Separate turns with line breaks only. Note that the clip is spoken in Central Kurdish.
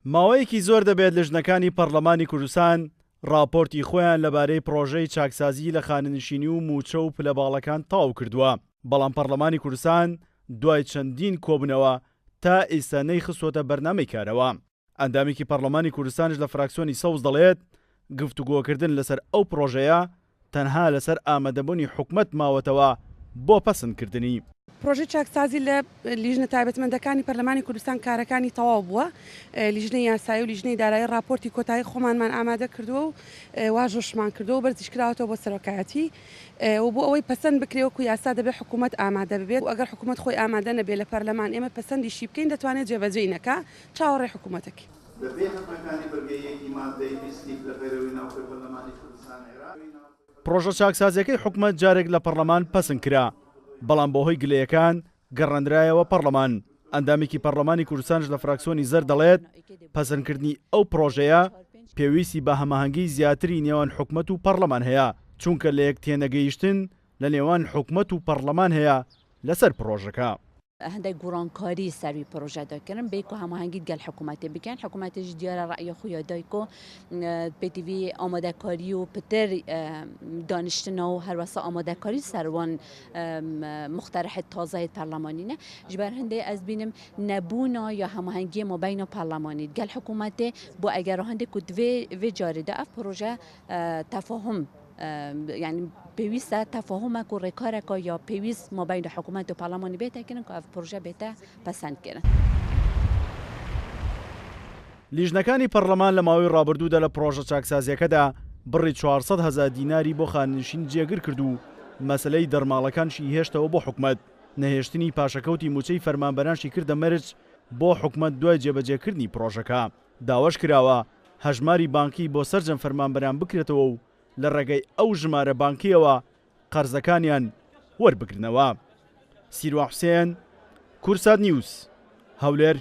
ماوەیەکی زۆر دەبێت لیژنەکانی پەڕلەمانی کوردستان ڕاپۆرتی خۆیان لەبارەی پڕۆژەی چاکسازیی لە خانەنشینی و مووچە و پلە باڵەکان تەواو کردووە، بەڵام پەڕلەمانی کوردستان دوای چەندین کۆبوونەوە تا ئیستا نەیخستووەتە بەرنامەی کارەوە. ئەندامێکی پەڕلەمانی کوردستانیش لە فراکسیۆنی سەوز دەڵێت، گفتوگۆکردن لەسەر ئەو پڕۆژەیە تەنها لەسەر ئامادەبوونی حکومەت ماوەتەوە بۆ پەسندکردنی.
پرۆژەی چاکسازی لە لیژنە تایبەتمەندەکانی پەرلەمانی کوردستان کارەکانی تەواو بووە، لیژنەی یاسایی و لیژنەی دارایی ڕاپۆرتی کۆتایی خۆمانمان ئامادە کردووە و واژۆشمان کردووە و بەرزیش کراوەتەوە بۆ سەرۆکایەتی و بۆ ئەوەی پەسەند بکرێ وەکو یاسا دەبێ حکوومەت ئامادە ببێت و ئەگەر حکوومەت خۆی ئامادە نەبێ لە پەرلەمان ئێمە پەسەندیشی بکەین دەتوانێ جێبەجێی نەکا چاوەڕێی حکوومەتەکەین.
بەپێی حوکمەکانی بڕگەی یەکی ماددەی 20 لە پەیرەوی ناوخۆی پەرلەمانی کوردستان عێراق.
پڕۆژە چاکسازیەکەی حکومەت جارێک لە پەڕلەمان پەسند کرا، بەڵام بەهۆی گلەیەکان گەڕێندرایەوە پەڕلەمان، ئەندامێکی پەڕلەمانی کوردستانش لە فراکسیۆنی زەرد دەڵێت، پەسەندکردنی ئەو پڕۆژەیە پێویستی بە هەماهەنگی زیاتری نێوان حکومەت و پەڕلەمان هەیە، چونکە لەیەکتێنەگەیشتن لە نێوان حکومەت و پەڕلەمان هەیە لەسەر پڕۆژەکە.
هەندێک گوڕانکاری سەر وی پرۆژە دا کرن بێ کو هەماهەنگی گەل حکوومەتێ بکەن حکوومەتیش دیارە ڕەئیە خو یا دای کو پێتیوی ئامادەکاری و پتر دانیشتنە و هەروەسا ئامادەکاری سەر وان مخترحت تازەی پەرلەمانی نە ژبەر هەندێ ئەز بینم نەبوونا یا هەماهەنگی مابەینا پەرلەمانی گەل حکوومەتێ بۆ ئەگەر هەندێک کو دوێ وێ جارێ دا ئەف پرۆژە تەفاهم یانی پێویستە تەفاهومەک و ڕێکارەکە یا پێویست مابەین حکوومەت و پەرلەمانی بێتە کردن کە ئەف پرۆژە بێتە پەسەند کردن.
لیژنەکانی پەڕلەمان لە ماوەی ڕابردوودا لە پڕۆژە چاکسازییەکەدا بڕی 400 هەزا دیناری بۆ خانەنشین جێگر کرد و مەسەلەی دەرماڵەکانشی هێشتەوە بۆ حکومەت، نەهێشتنی پاشەکەوتی مووچەی فەرمانبەرانشی کردە مەرج بۆ حکومەت دوای جێبەجێکردنی پڕۆژەکە. داواش کراوە هەژماری بانکی بۆ سەرجەم فەرمانبەران بکرێتەوە و لە ڕێگەی ئەو ژمارە بانکییەوە قەرزەکانیان وەربگرنەوە. سیروان حوسێن، کوردسات نیوز، هەولێر.